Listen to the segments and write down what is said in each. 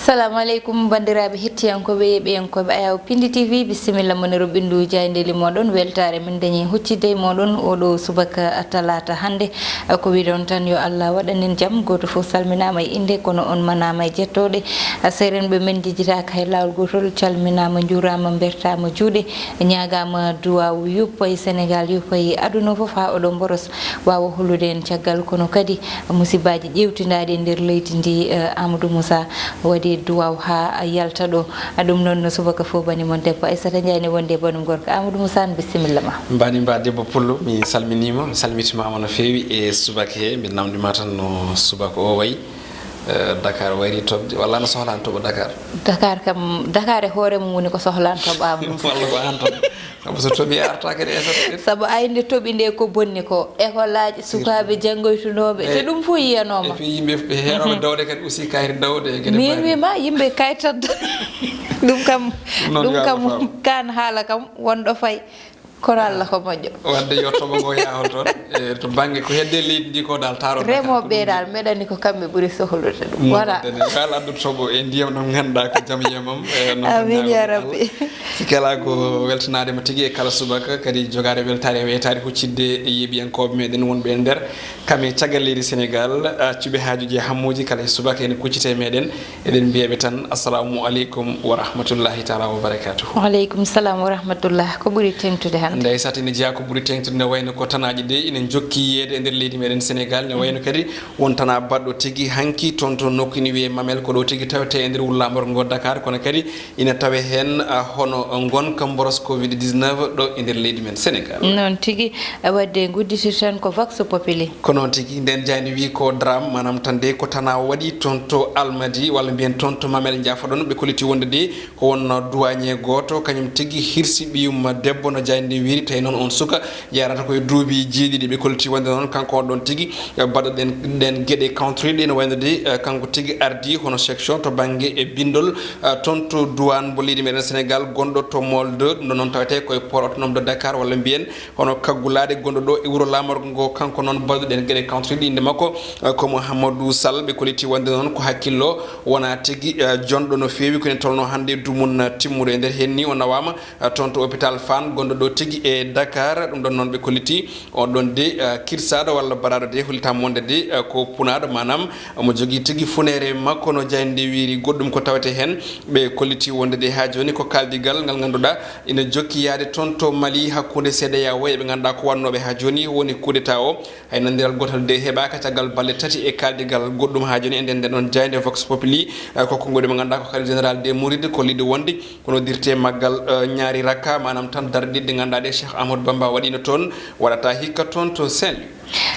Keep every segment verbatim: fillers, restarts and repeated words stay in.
Assalamu aleykum, banndiraaɓe hettiyankooɓe, yeeɓiyankooɓe Ayaw Pindi T V, bisimilla mon e roɓɓindu jaayndeeli mooɗon. Weltaare min dañi huccitde e mooɗon oɗo subaka talaata hannde. Ko wiɗon tan, yo Allah waɗan en jam. Gooto fof salminaama e innde, kono on manaama e jettooɗe. Seerenɓe men njejjitaaka hay laawol gootol, calminaama, njuuraama, mbertaama juuɗe, ñaagaama duwaaw yuppa e Senegaal, yuppa e aduna fof, haa oɗo mboros waawa hollude en caggal. Kono kadi musibbaaji ƴeewtindaaɗi e nder leydi ndi, eh, Amadou Moussa, waɗi duwaaw haa yalta ɗo. Ɗum noon, no subaka fof, bani mon debbo Aissata Ndiaye ne wondi e banum gorko Amadou Moussa. Bisimilla ma. Mbani mba debbo Pullo, mi salminiima, mi salmitimaama no feewi e subaka he. Mbiɗa namndi ma tan no subaka o wayi. Eh, Dakar wayri toɓde, walla no sohlaani toɓo Dakar? Dakar kam, Dakar e hoore mum woni ko sohlaani toɓo Amadou Moussa. Walla ko aan tan? Sabu so toɓi arta kadi e toɓɓe. Sabu ay nde toɓi nde ko bonni ko, école aji, sukaaɓe janngoytunooɓe, te ɗum fof yiyanooma. Et puis yimɓe ɓe heewɓe dawde kadi aussi kayri dawde e geɗe. Min wima yimɓe kaytadda. Ɗum kam, ɗum kam, kaan haala kam wonɗo fay. Kono Allah ko moƴƴo. Wadde yo toɓo ngo yahol toon. E to bannge ko hedde leydi ndi ko dal taaro Dakar. Remooɓe ɓe dal, meɗani ko kamɓe ɓuri sohlude ɗum. Voilà. Yo Allah addu toɓo e ndiyam ɗam ngannduɗaa ko jam yiyamam. E noon. Amin ya rabbi. Sikke alaa ko weltanaade ma tigi e kala subaka, kadi jogaade weltaare e weytaare huccitde e yeeɓiyankooɓe meɗen wonɓe e nder kam e caggal leydi Senegaal, accuɓe haajuuji e hammooji kala e subaka ene kuccite e meɗen. Eɗen mbiya ɓe tan, assalamu aleykum wa rahmatullahi taala wa barakatuh. Wa aleykum salam wa rahmatullah. Ko ɓuri teŋtude hannde? Ndeysat, ina jeyaa ko ɓuri teŋtude, ne wayno ko tanaaji ɗe ina njokki yiyeede e nder leydi meɗen Senegaal, ne wayno kadi won tanaa baɗɗo tigi hanki toon to nokku ina wiyee Mamel, ko ɗo tigi tawetee e nder wuro laamorgo ngo Dakar, kono kadi ina tawee heen, ah, hono ngonka mboros covid dix-neuf ɗo e nder leydi men Senegaal. Noon tigi, wadde ngudditirten ko Vox Populi. Ko noon tigi, nden jaaynde wi ko drame, maanaam tan de ko tanaa waɗi toon to Almadi, walla mbiyen toon to Mamel, njaafoɗon, ɓe kolliti wonde de ko won douanier gooto, kañum tigi hirsi ɓiyum debbo, no jaaynde wiiri, tawi noon on suka yarata ko e duubi jeeɗiɗi. Ɓe kolliti wonde noon kanko on ɗon tigi, eh, baɗɗo ɗen, ɗen geɗe kawtoriɗe, ene wayno de, eh, kanko tigi ardi hono section to bannge e binndol, eh, toon to douane mbo leydi meɗen Senegaal, gonɗo to Môle deux, ɗum ɗon noon tawetee ko e port autonome de Dakar, walla mbiyen hono kaggulaade gonɗo ɗo e wuro laamorgo ngo, kanko noon baɗɗo ɗen geɗe kawtoriɗe. Innde makko, eh, ko Mouhamadou Sall. Ɓe kolliti wonde noon ko hakkillo wonaa tigi, eh, jonɗo no feewi, ko ene tolnoo hannde e dumunna timmuɗo. E nder heen ni o nawaama, eh, toon to hôpital Fann gonɗo ɗo tigi e Dakar. Ɗum ɗon noon ɓe kolliti on ɗon de, eh, kirsaaɗo walla baraaɗo de, hollitaama wonde de, eh, ko punaaɗo, maanaam omo jogii tigi funeere makko no jaaynde wiiri. Goɗɗum ko tawetee heen, ɓe kolliti wonde de haa jooni ko kaaldigal ngal ngannduɗaa ina jokki yahde toon to Mali hakkunde C D E A O e ɓe ngannduɗaa ko waɗnooɓe haa jooni woni coup d'État o. Hay nanndiral gootal de heɓaaka caggal balɗe tati e kaaldigal goɗɗum haa jooni. E nden, nden ɗon jaaynde Vox Populi, eh, ko konngol mo ngannduɗaa ko Khalife Général des Mourides, ko liɗɗo wonde ko noddirtee maggal, eh, ñaari rakka, maanaam tan darɗe ɗiɗi ɗe ngannduɗaa ɗe Cheikh Ahmadou Bamba waɗiino toon, waɗata hikka toon to Saint-Louis.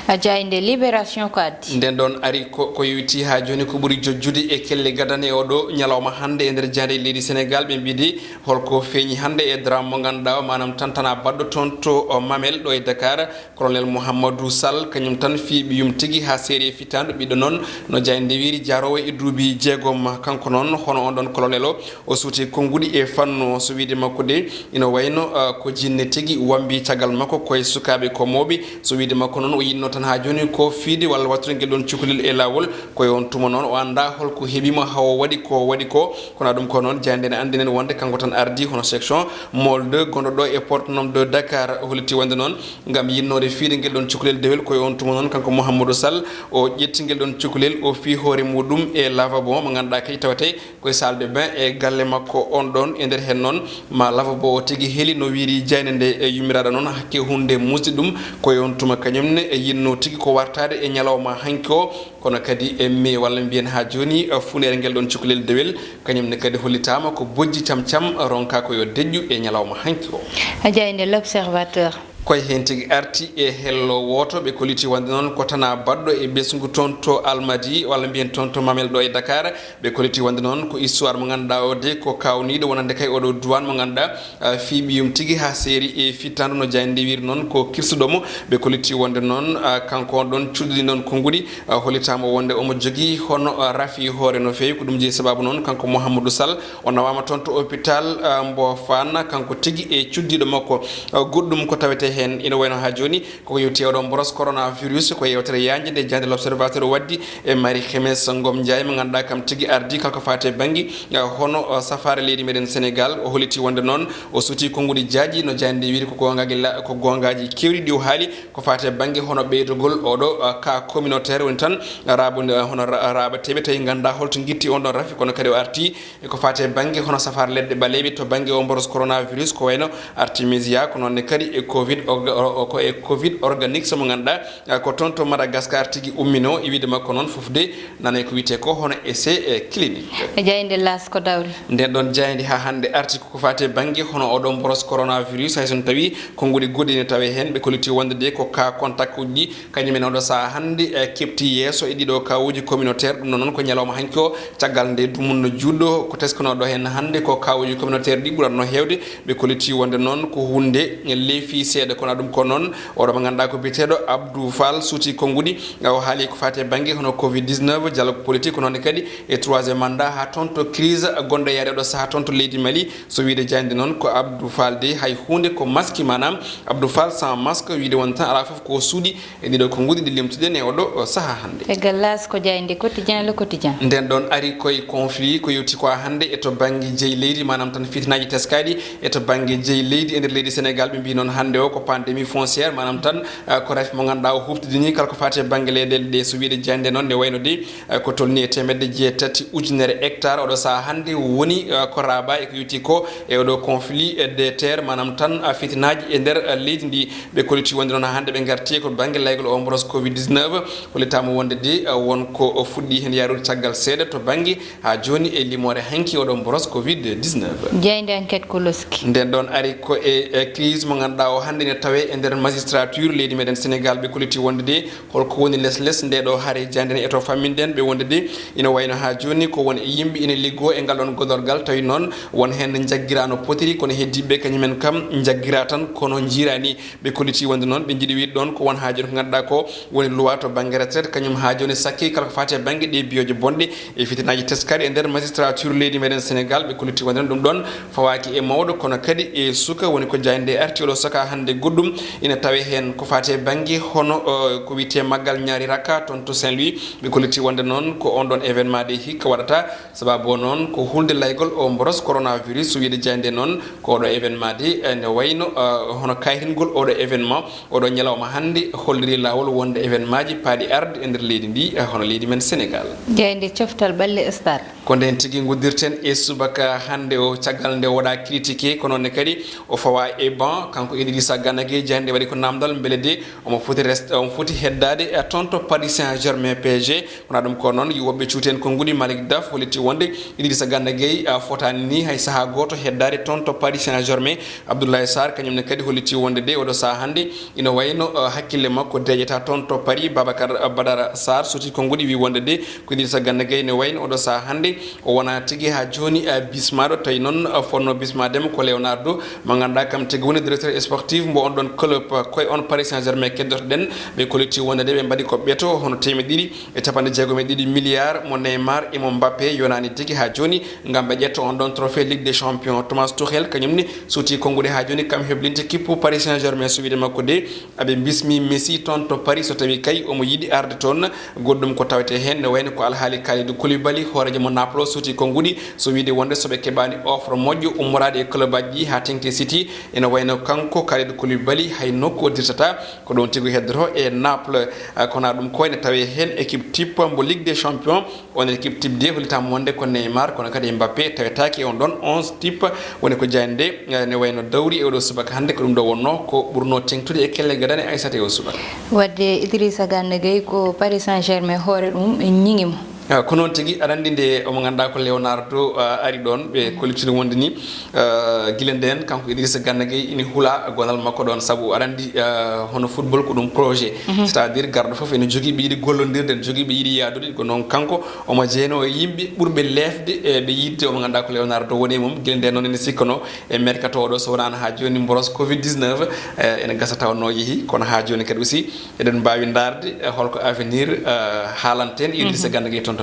A jaaynde Libération ko addi? Nden ɗon ari ko, ko yowiti haa jooni ko ɓuri jojjude e kelle gadane e oɗo ñalawma hannde e nder jaaynde leydi Senegaal. Ɓe mbiyi de holko feeñi hannde e drame mo ngannduɗaa o, maanaam tan tanaa baɗɗo toon to, o, Mamel ɗo e Dakar. Colonel Mouhamadou Sall, kañum tan fii ɓiyum tigi haa seeri e fittaandu. Ɓiɗɗo noon, no jaaynde wiiri, jaaroowo e duubi jeegom. Kanko noon, hono on ɗon colonel o, o suuti konnguɗi e fannu o. So wiide makko de, ina wayno, ah, ko jinne tigi wambi caggal makko, ko e sukaaɓe, ko mawɓe. So wiide makko noon, o yiɗno tan haa jooni ko fiide walla wattude ngel ɗon cukalel e laawol. Ko e on tuma noon, o anndaa holko heɓi mo haa o waɗi ko waɗi ko. Kono ɗum ko noon, jaaynde ne anndinen wonde kanko tan ardi hono section Môle deux, gonɗo ɗo e port autonome de Dakar, holliti wonde noon, ngam yiɗnoode fiide ngel ɗon cukalel dewel. Ko e on tuma noon, kanko Mouhamadou Sall, o ƴetti ngel ɗon cukalel, o fii hoore muɗum e lavabo mo ngannduɗaa kadi tawetee ko e salle de bain e galle makko on ɗon. E nder heen noon, ma lavabo o tigi heli no wiiri jaaynde nde, e yummiraaɗo noon hakke huunde musde ɗum. Ko e on tuma kañum ne e yiɗno tigi ko wartaade e ñalawma hanki o, kono kadi e mi walla mbiyen haa jooni, e funeere ngel ɗon cukalel dewel, kañum ne kadi hollitaama ko bojji cam cam, ronka ko yo deƴƴu e ñalawma hanki o. A jaaynde L'Observateur. Koye heen tigi arti e hello wooto, ɓe kolliti wonde noon ko tanaa baɗɗo e ɓesngu toon to Almadi, walla mbiyen toon to Mamel ɗo e Dakar. Ɓe kolliti wonde noon ko histoire mo ngannduɗaa o de ko kaawniiɗo wonande kay oɗo duwaan mo ngannduɗaa, ah, fii ɓiyum tigi haa seeri e fittaandu no jaaynde wiiri noon ko kirsuɗo mo. Ɓe kolliti wonde noon, ah, kanko on ɗon cuɗɗini noon konnguɗi, ah, hollitaama wonde omo jogii hono, ah, rafi hoore no feewi. Ko ɗum jeyi sababu noon kanko Mouhamadou Sall o nawaama toon to hôpital, ah, mbo Fann, kanko tigi e cuddiiɗo makko. Ah, goɗɗum ko tawetee Heen ina wayno haa jooni koko yowti e oɗo mboros coronavirus, ko yewtere yaajnde nde jaande L'Observateur waddi e Marie Khemesse Ngom Ndiaye, mo ngannduɗaa kam tigi ardii kala ko faati e bannge, eh, hono, eh, safaare leydi meɗen Sénégal. O holliti wonde noon o suuti konnguɗi jaaji, no jaajnde nde wiiri ko goongaaji la-, ko goongaaji keewɗi ɗi o haali ko faati e bannge hono ɓeydugol oɗo, eh, cas communautaire, woni tan raabude, eh, hono ra-, raabateeɓe tawi ngannduɗaa holto ngitti on ɗon rafi, kono kadi o artii e ko faati e bannge hono safaare leɗɗe ɓaleeɓe to bannge o mboros coronavirus, ko wayno artemisia, ko noon ne kadi e covid orga-, o-, o-, ko e covid organique, so mo ngannduɗaa, eh, ko toon to Madagascar tigi umminoo. E wiyde makko noon, fof de nana e ko wiyetee ko hono essai, eh, clinique. E jaaynde L'As ko dawri. Nden ɗon jaaynde haa hannde arti ko faati e bannge hono oɗo mboros coronavirus, hay so tawii konnguɗi goɗɗi ene tawee heen, ɓe kolliti wonde de ko cas contact uji ɗi kañum en oɗo sahaa hannde, eh, keɓti yeeso e ɗiɗo kawuuji communautaire. Ɗum noon ko ñalawma hanki o, caggal nde dumunna juutɗo, ko teskanooɗo heen hannde ko kawuuji communautaire ɗi ɓuratno heewde. Ɓe kolliti wonde noon ko huunde leefi seeɗa, kono ɗum ko noon oɗo mo ngannduɗaa ko biyeteeɗo Abdou Fall suuti konnguɗi. O haali ko faati e bannge hono covid dix-neuf, dialogue politique, ko noon kadi e troisième mandat, haa toon to crise gonɗo yaade oɗo sahaa toon to leydi Mali. So wiyde jaaynde noon ko Abdou Fall de hay huunde ko masque, maanaam Abdou Fall sans masque, wiyde won tan alaa fof ko suuɗi e ɗiɗo konnguɗi ɗi limtuɗen e oɗo sahaa hannde. E L'As ko jaaynde Quotidien, Le Quotidien. Nden ɗon ari koye conflit ko yewti ko hannde e to bannge jeyi leydi, maanaam tan fitinaaji teskaaɗi e to bannge jeyi leydi e nder leydi Sénégal. Ɓe mbii noon hannde o ko pandémie foncière, maanaam tan, ah, ko rafi mo ngannduɗaa o huuɓtidini kala ko faati e bannge leyɗeele ɗe. So wiyde jaaynde noon ne wayno de, eh, ko tolni e teemedde jeetati ujunere hectare oɗo sahaa hannde woni, eh, ko raaba e ko yowti ko e oɗo conflit, eh, des terres, maanaam tan, ah, fitinaaji e nder, eh, leydi ndi. Ɓe kolliti wonde noon hannde ɓe ngarti ko bannge laygol o mboros covid dix-neuf, hollitaama wonde de, eh, won ko fuɗɗi heen yaarude caggal seeɗa to bannge haa jooni e limoore hanki oɗo mboros covid dix-neuf. Jaaynde Enquête ko loski. Nden ɗon ari ko e, e crise mo ngannduɗaa o hannde ne tawee e nder magistrature leydi meɗen Sénégal. Ɓe kolliti wonde de holko woni les les nde ɗo hare jaaynde ne e to famminɗen ɓe wonde de ina wayno haa jooni ko won e yimɓe ina liggoo e ngal ɗon godorgal, tawi noon won heen njaggiraano potiri, kono heddiiɓe kañumen kam njaggira tan kono njiiraani. Ɓe kolliti wonde noon ɓe njiɗi wiide ɗoon ko won haa jooni ko ngannduɗaa ko woni loi to bannge retraite, kañum haa jooni sakkii kala ko faati e bannge ɗe biyooje bonɗe e fitinaaji teskaaɗi e nder magistrature leydi meɗen Sénégal. Ɓe kolliti wonde ɗum ɗoon fawaaki e mawɗo, kono kadi e suka, woni ko jaaynde arti oɗo saka hannde goɗɗum ina tawee heen ko faati e bannge hono, eh, ko wiyetee maggal ñaari rakka toon to Saint-Louis. Ɓe kolliti wonde noon ko on ɗoon événement de hikka waɗata, sababu o noon ko hulde laygol o mboros coronavirus. So wiyde jaaynde noon ko oɗo événement de, eh, ne wayno, eh, hono kayringol oɗo événement, oɗo ñalawma hannde holliri laawol wonde événement ji paaɗi arde e nder leydi ndi, eh, hono leydi men Sénégal. Jaaynde coftal ɓalli Star. Ko ndeen tigi nguddirten e subaka hannde o, caggal nde o waɗa critiqué, ko noon ne kadi o fawa e ban, kanko Idrissa Gana Gueye. Jaaynde waɗi ko namdal mbele de omo foti rest-, omo foti heddaade, eh, toon to Paris Saint-Germain, P S G. Wonaa ɗum ko noon, yo woɓɓe cuuti heen konnguɗi. Malick Daf holliti wonde Idrissa Gana Gueye, a, fotaani ni hay sahaa gooto heddaade toon to Paris Saint-Germain. Abdoulaye Sarr kañum ne kadi holliti wonde de oɗo sahaa hannde ina wayno, a, hakkille makko deeƴata toon to Paris. Babacar Badara Sarr suuti konnguɗi, wi wonde de ko Idrissa Gana Gueye ne wayno oɗo sahaa hannde o wonaa tigi haa jooni, a, bismaaɗo. Tawi noon, a, fotnoo bismaade mo ko Leonardo mo ngannduɗaa kam tigi woni directeur sportif mbo on ɗon club, a, koye on Paris Saint-Germain keddotoɗen. Ɓe kolliti wonde de ɓe mbaɗi ko ɓeto hono teemedde ɗiɗi e capanɗe jeegom e ɗiɗi milliards mo Neymar e mo Mbappé yonaani tigi haa jooni ngam ɓe ƴetta on ɗon trophée Ligue des Champions. Thomas Tuchel kañum ne suuti konnguɗi haa jooni kam heblinte kippu Paris Saint-Germain. So wiyde makko de aɓe bismi Messi toon to Paris so tawi kay omo yiɗi arde toon. Goɗɗum ko tawetee heen ne wayno ko alhaali Kalidou Koulibaly, hooreejo mo Naples suuti konnguɗi. So wiyde wonde so ɓe keɓaani offre moƴƴo ummoraade e club aji ɗi haa teŋti City, ene wayno kanko Kalidou Koulibaly hay nokku o dirtata. Ko ɗoon tigi heddoto e Naples. Ah, kono ɗum ko ene tawee heen équipe type mbo Ligue des Champions. On équipe type de hollitaama wonde ko Neymar, kono kadi Mbappé tawetaake e on ɗon onze type. Woni ko jaaynde, eh, ne wayno dawri e oɗo subaka hannde, ko ɗum ɗo wonnoo ko ɓurnoo teŋtude e kelle gadane Aissata e o subaka. Wadde Idrissa Gana Gueye ko Paris Saint-Germain hoore ɗum e ñiŋi mo. Ah, ko noon tigi, aɗa anndi nde omo ngannduɗaa ko Leonardo, ah, ari ɗoon, ɓe kollitino wonde ni, ah, gila ndeen kanko Idrissa Gana Gueye ina hula gonal makko ɗoon, sabu aɗa anndi, ah, hono football ko ɗum projet. Mhm. C'est-à-dire garɗo fof ene jogii ɓe yiɗi gollondirde, ene jogii ɓe yiɗi yaadude, ko noon kanko omo jeenoo e yimɓe ɓurɓe leefde, e ɓe yiɗde omo ngannduɗaa ko Leonardo woni e mum. Gila ndeen noon ene sikkanoo e mercato o ɗo, so wonaano haa jooni mboros covid dix-neuf, eh, ene gasa taw no yehi, kono haa jooni kadi aussi eɗen mbaawi ndaarde, eh, holko avenir, eh, haalanten Idrissa Gana Gueye toon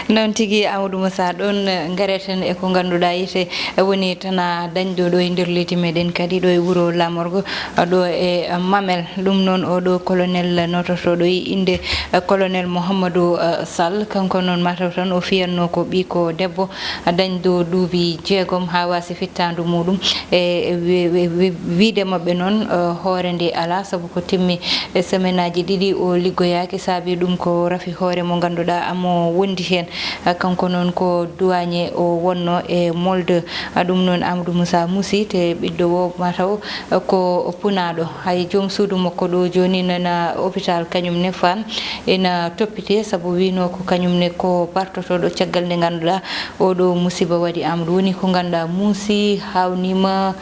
Noon tigi, Amadou Moussa, ɗoon ngareten e ko ngannduɗaa yiite woni tana dañɗo ɗo e nder leydi meɗen, kadi ɗo e wuro Lamorgo, ɗo e Mamel. Ɗum noon, oɗo colonel nototoɗo e innde colonel Mouhamadou, eh, Sall, kanko noon mataw tan o fiyatno ko ɓiy ko debbo dañɗo duuɓi jeegom haa waasi fittaandu muɗum. E wi-, wi-, wi-, wiide maɓɓe noon, eh, hoore nde alaa, sabu ko timmi e semaine aji ɗiɗi o liggoyaaki, saabi ɗum ko rafi hoore mo ngannduɗaa amo wondi heen. Ah, kanko noon ko douanier o wonno e Molde. Ah, ɗum noon Amadou Moussa muusi, te ɓiɗɗo o mataw, ah, ko punaaɗo. Hay joom suudu makko ɗo jooni nana hôpital kañum ne Fann ina toppitee, sabu wiino ko kañum ne ko bartotoɗo caggal nde ngannduɗaa oɗo musiba waɗi Amadou. Woni ko ngannduɗaa muusi, haawnima,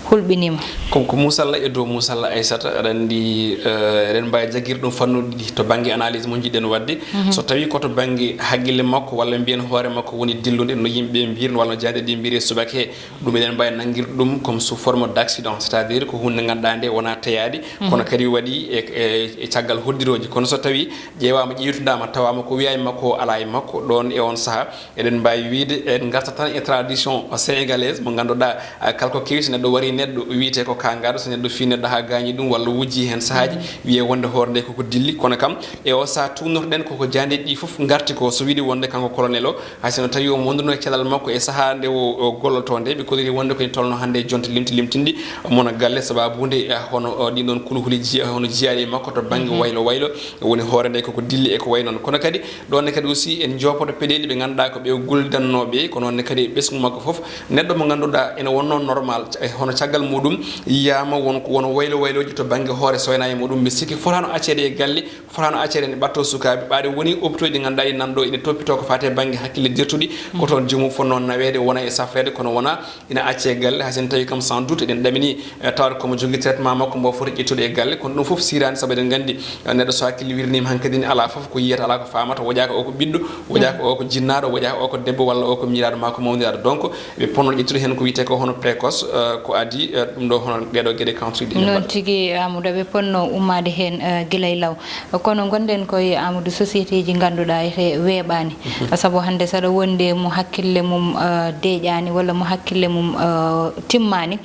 hulɓinima. Ko, ko muusalla e dow muusalla, Aissata, aɗa anndi, eh, eɗen mbaawi jaggude ɗum fannuuji ɗiɗi to bannge analyse mo njiɗɗen waɗde. Mhm. So tawii ko to bannge hakkille makko walla mbiyen hoore makko woni dillude no yimɓe mbiyri walla no jaade ɗi mbiyri e subaka he, ɗum eɗen mbaawi nanngirde ɗum comme sous forme d' accident, c'est-à-dire ko huunde nde ngannduɗaa nde wonaa teyaade, mhm, kono kadi waɗi e, e, e caggal hoddirooji. Kono so tawii ƴeewaama, ƴeewtindaama, tawaama ko wiyaa e makko o alaa e makko, ɗoon e oon sahaa, eɗen mbaawi wiyde en ngartat tan e tradition sénégalaise mo ngannduɗaa, ah, kala ko kewi, so neɗɗo warii neɗɗo, wiyetee ko kaangaaɗo, so neɗɗo fii neɗɗo haa gaañi ɗum walla wujjii heen sahaaji, wiyee wonde hoore nde koko dilli. Kono kam, e o sahaa tuugnortoɗen koko jaade ɗi fof ngarti ko, so wiide wonde kanko colonel o, hay so no tawi omo wonduno e cellal makko e sahaa nde o, o gollotoo nde, ɓe kolliri wonde ko ene tolno hannde e jonte limti limtinɗi, mona galle, sababu nde, eh, hono, o, ɗin ɗon kulhuliji, eh, hono jiyaaɗi e makko to bannge waylo waylo, woni hoore nde koko dilli e ko wayi noon. Kono kadi, ɗon ne kadi aussi en joopoto peɗeeli ɓe ngannduɗaa ko ɓe o gullidannooɓe, ko noon ne kadi e ɓesngu makko fof, neɗɗo mo ngannduɗaa ene wonno normal, ca-, e hono caggal muɗum yiyaama won ko won waylo waylooji to bannge hoore soyna e muɗum, mbi sikki fotaano acceede e galle, fotaano acceede ene ɓatto sukaaɓe, ɓaade woni hôpitaux ɗi ngannduɗaa ɗi nan ɗo ene toppitoo ko faati e bannge hakkille dirtuɗi, ko toon joomum fotnoo naweede, wona e safreede, kono wona ina acce e galle, hay so en tawi kam sans doute eɗen ɗamini, eh, tawde komo jogii traitement makko mbo foti ƴettude e galle, kono ɗum fof siraani, sabu eɗen nganndi, eh, neɗɗo so hakkille wirniima hankadi ne alaa fof ko yiyata, alaa ko faamata, woƴaaka o ko ɓiɗɗo, woƴaaka o ko jinnaaɗo, woƴaaka o ko debbo walla o ko miñiraaɗo maa ko mawniraaɗo. Donc, ɓe potno ƴettude heen ko wiyetee ko hono précoce, eh, ko adii, eh, ɗum ɗo hono ɗeeɗo geɗe kansuuji ɗi. Noon tigi, Amadou, ɓe potno ummaade heen, eh, gila e law. Kono ngonɗen koye, Amadou, société ji ngannduɗaa ete weeɓaani. Mhm. Sabu hannde saɗa wondi mo hakkille mum, eh, deeƴaani walla mo hakkille mum, eh, timmaani.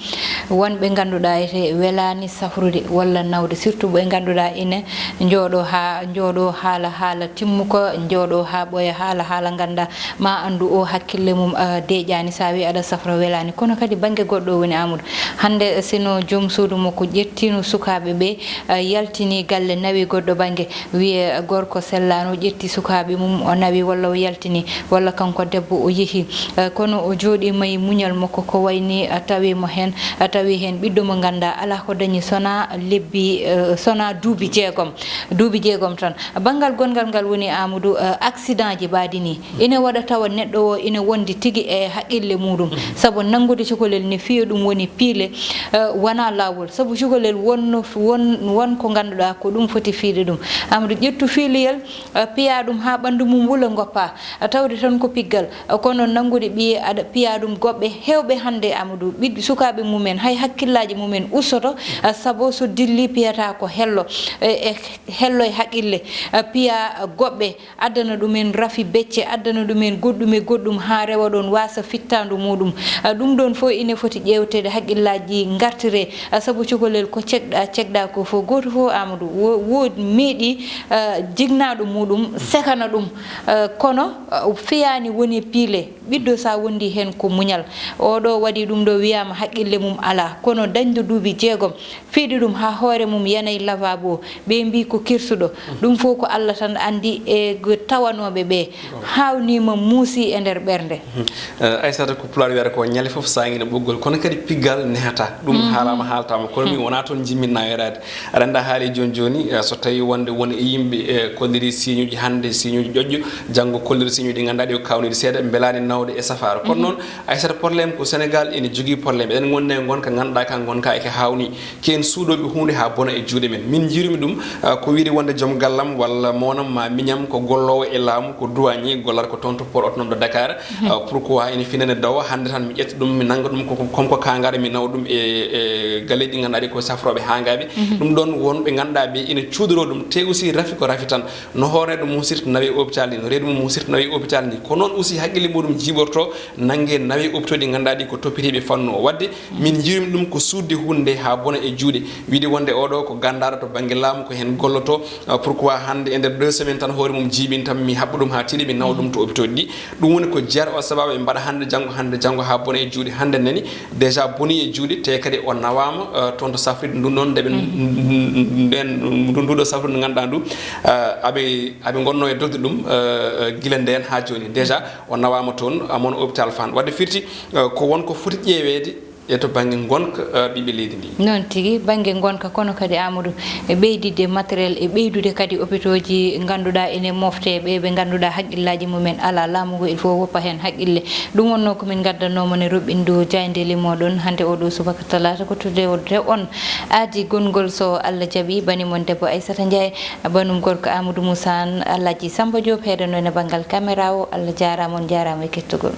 Wonɓe ngannduɗaa ete welaani safrude walla nawde, surtout ɓe ngannduɗaa ina njooɗo haa, njooɗo haala, haala timmuka, njooɗo haa ɓooya haala, haala nganndaa ma anndu o hakkille mum, eh, deeƴaani. So a wii aɗa safra welaani. Kono kadi bannge goɗɗo woni Amadou. Hannde sino joom suudu makko ƴettino sukaaɓe ɓe, eh, yaltini galle, nawi goɗɗo bannge, wiye gorko sellaano, ƴetti sukaaɓe mum, o nawi walla o yaltini, walla kanko debbo o yehi. Eh, kono o jooɗiima e muñal makko, ko wayni a tawi mo heen, a tawi heen ɓiɗɗo mo nganndaa alaa ko dañi sona lebbi, eh, sona duuɓi jeegom, duuɓi jeegom tan. Banngal gonngal ngal woni Amadou, eh, accident ji mbaadi ni. Ina waɗa tawa neɗɗo o ina wondi tigi e haqqille muɗum. Sabu nanngude cukalel ne fiya ɗum woni piile, eh, wona laawol. Sabu cukalel wonno, won, won ko ngannduɗaa ko ɗum foti fiide ɗum. Amadou, ƴettu fiileyel, eh, piya ɗum haa ɓanndu mum wula ngoppa, eh, tawde tan ko piggal. Eh, kono nanngude ɓiye aɗa piya ɗum goɓɓe heewɓe hannde, Amadou, ɓiɗ-, sukaaɓe mumen, hay hakkillaaji mumen ustoto, eh, sabu so dilli piyata ko hello, eh, e hello e haqqille, eh, piya, eh, goɓɓe. Addana ɗumen rafi becce, addana ɗumen goɗɗum e goɗɗum haa rewa ɗoon waasa fittaandu muɗum. Ah, ɗum ɗoon fof ine foti ƴeewteede, haqqillaaji ngartire. Ah, sabu cukalel ko cekɗa, cekɗa ko fof. Gooto fof, Amadou, wo-, wo-, meeɗi, ah, jignaaɗo muɗum, sekana ɗum. Ah, kono, ah, fiyaani woni piile. Ɓiɗɗo so a wondi heen ko muñal. Oɗo waɗi ɗum ɗo wiyaama haqqille mum alaa. Kono dañde duuɓi jeegom, fiiɗi ɗum haa hoore mum yana e lavabo, ɓe mbii ko kirsuɗo. Ɗum fof ko Allah tan anndi e tawanooɓe ɓe. Haawniima, muusi e nder ɓernde. Mhm. Eh, Aissata, ko Pulaar wiyata ko ñande fof saangina ɓoggol, kono kadi piggal nehata. Ɗum haalaama, haaltaama, kono min wonaa toon njimmin naweeraade. Aɗa annda haali jooni jooni, eh, so tawii wonde won e yimɓe, eh, kolliri siiñuuji hannde, siiñuuji ƴoƴƴo, janngo kolliri siiñuuji ɗi ngannduɗaa ɗi ko kaawniiɗi seeɗa, mbelaani nawde e safaara. Kono noon, Aissata, problème ko Sénégal ene jogii problème. Eɗen ngonndi e ngonka ngannduɗaa ka ngonka eke haawni. Ko en suuɗooɓe huunde haa bona e juuɗe men. Min njiirumi ɗum, ah, ko wiyde wonde joom gallam walla mownam ma miñam ko golloowo e laamu, ko douanier, gollata ko toon to port autonome de Dakar. Ah, pourquoi ene finane dawa hannde tan mi ƴetta ɗum, mi nannga ɗum ko, ko, comme ko kaangaaɗo, mi nawa ɗum e, e galleeji ɗi ngannduɗaa ɗi ko safrooɓe haangaaɓe. Ɗum ɗoon won ɓe ngannduɗaa ɓe ene cuudoroo ɗum, te aussi rafi ko rafi tan. No hoore ɗum musirta nawe hôpital Hôpital ni, no reedu mum huusirta nawi hôpital ni. Ko noon aussi haqqille muɗum jiiɓorto nannge nawi hôpitaux ɗi ngannduɗaa ɗi ko toppitiiɓe fannu o. Waɗde min njiirumi ɗum ko suuɗde huunde nde haa bona e juuɗe. Wiide wonde oɗo ko ganndaaɗo to bannge laamu, ko heen golloto, uh, pourquoi hannde e nder deux semaines tan hoore mum jiiɓin tan mi haɓɓa ɗum haa tiiɗi mi nawa ɗum to hôpitaux ɗi. Ɗum woni ko jeer o sababu ɓe mbaɗa hannde janngo, hannde janngo haa bona e juuɗe. Hannde nani déjà boni e juuɗe, te kadi o nawaama, uh, toon to safrirde ndun ɗon, nde ɓe nden ndu-, nduɗo safrirde ndu ngannduɗaa ndu, uh, aɓe, aɓe ngonno e dogde ɗum, uh, uh, gila ndeen haa jooni. Déjà o nawaama toon, uh, mon hôpital Fann. Waɗde firti, uh, ko won ko foti ƴeeweede e to bannge ngonka, uh, ɓiɓɓe leydi ndi. Noon tigi, bannge ngonka, kono kadi Amadou, e ɓeydidde matériel, e ɓeydude kadi hôpitaux ji ngannduɗaa ene mofte ɓe ɓe ngannduɗaa haqqillaaji mumen alaa, laamu ngu il faut woppa heen haqqille. Ɗum wonnoo ko min ngaddanoomo ne roɓɓindu jaayndeeli mooɗon hannde oɗo subaka talaata ko tude wonde on aadi gonngol so Allah jaɓi. Bani mon debbo Aissata Ndiaye, banum gorko Amadou Moussa Anne, Alhaji Samba Diop heedanoo ene banngal caméra o. Allah jaaraama, on njaaraama e kettugol.